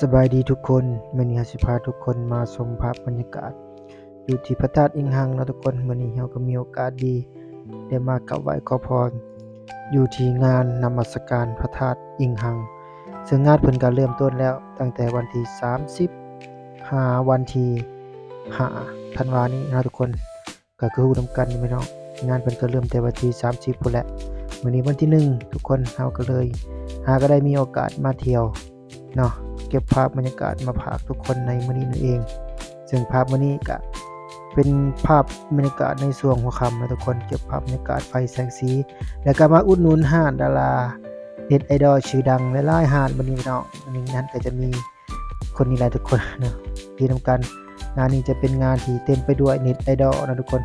ສະບາຍດີທຸກຄົນ, ມື້ນີ້ເຮົາຊິພາທຸກຄົນມາຊົມພາບບັນຍາກາດຢູ່ທີ່ພະທາດອິງຮັງເນາະທຸກຄົນ. ມື້ນີ້ເຮົາກໍມີໂອກາດດີໄດ້ມາກາບໄຫວ້ຂໍພອນຢູ່ທີ່ງານນະມັດສະການພະທາດອິງຮັງ, ເຊິ່ງງານເພິ່ນກໍເລີ່ມຕົ້ນແລ້ວຕັ້ງແຕ່ວັນທີສາມສິບຫາວັນທີຫ້າທັນວານີ້ເນາະທຸກຄົນ. ກໍຄືຮູ້ນຳກັນນີ້ແມ່ນເນາະ, ງານເພິ່ນກໍເລີ່ມແຕ່ວັນທີສາມສິບພຸ້ນແຫຼະ. ມື້ນີ້ວັນທີໜຶ່ງ ທຸກຄົນ, ເຮົາກໍເລີຍຫາກໍໄດ້ມີໂອກາດມາທ່ຽວເນາະ, ເກັບພາບບັນຍາກາດມາຝາກທຸກຄົນໃນມື້ນີ້ນັ້ນເອງ. ເຊິ່ງພາບມື້ນີ້ກະເປັນພາບບັນຍາກາດໃນຊ່ວງຫົວຄ່ຳເນາະທຸກຄົນ, ເກັບພາບບັນຍາກາດໄຟແສງສີ ແລ້ວກໍມາອຸດໜູນຮ້ານດາລາເນັດໄອດອລຊື່ດັງຫຼາຍໆຮ້ານ. ມື້ນີ້ເນາະ, ໃນນັ້ນກໍຈະມີ ຄົນນີ້ແຫຼະທຸກຄົນເນາະ, ທີ່ນຳກັນ. ງານນີ້ຈະເປັນງານທີ່ເຕັມໄປດ້ວຍເນັດໄອດອລເນາະທຸກຄົນ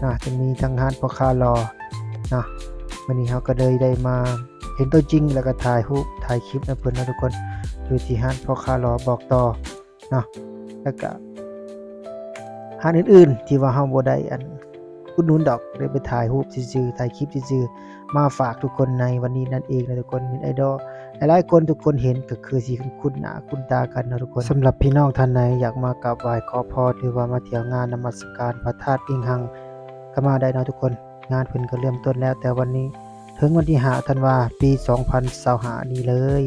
ເນາະ, ຈະມີທັງຮ້ານພໍ່ຄ້າຫຼໍ່ເນາະ. ມື້ນີ້ເຮົາກໍເລີຍໄດ້ມາເຫັນຕົວຈິງ ແລ້ວກໍຖ່າຍຮູບຖ່າຍຄລິບນຳເພິ່ນເນາະທຸກຄົນ, ຢູ່ທີ່ຮ້ານພໍ່ຄ້າຫຼໍ່ບອກຕໍ່ເນາະ, ແລ້ວກໍຮ້ານອື່ນໆທີ່ວ່າເຮົາບໍ່ໄດ້ອັນ ອຸດໜູນດອກ, ໄດ້ໄປຖ່າຍຮູບຊື່ໆ ຖ່າຍຄລິບຊື່ໆ ມາຝາກທຸກຄົນໃນວັນນີ້ນັ້ນເອງນະທຸກຄົນ. ເນັດໄອດອລຫຼາຍໆຄົນ ທຸກຄົນເຫັນກໍຄືຊິຄຸ້ນໜ້າຄຸ້ນຕາກັນເນາະທຸກຄົນ. ສຳລັບພີ່ນ້ອງທ່ານໃດຢາກມາກາບໄຫວ້ຂໍພອນ ຫຼືວ່າມາທ່ຽວງານນະມັດສະການພະທາດອິງຮັງ ກໍມາໄດ້ເນາະທຸກຄົນ. ງານເພິ່ນກໍເລີ່ມຕົ້ນແລ້ວແຕ່ວັນນີ້ເຖິງວັນທີຫ້າທັນວາ ປີສອງພັນຊາວຫ້ານີ້ເລີຍ.